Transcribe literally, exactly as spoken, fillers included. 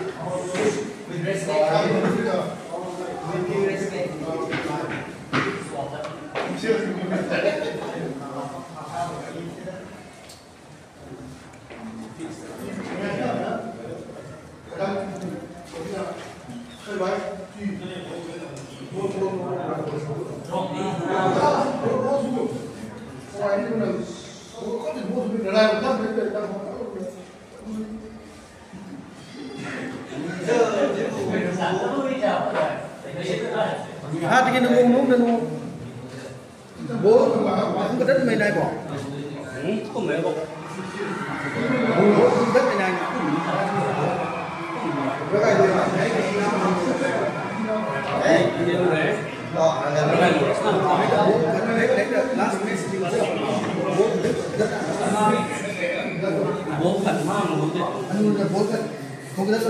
With respect, with due respect. Ha, tiki nung nung nung. Ball, ball kadatmei nai bo. Ball kadatmei nai. Ball kadat, last match ni. Ball kadat. Ball kadat. Anu na ball kadat. Ball kadat.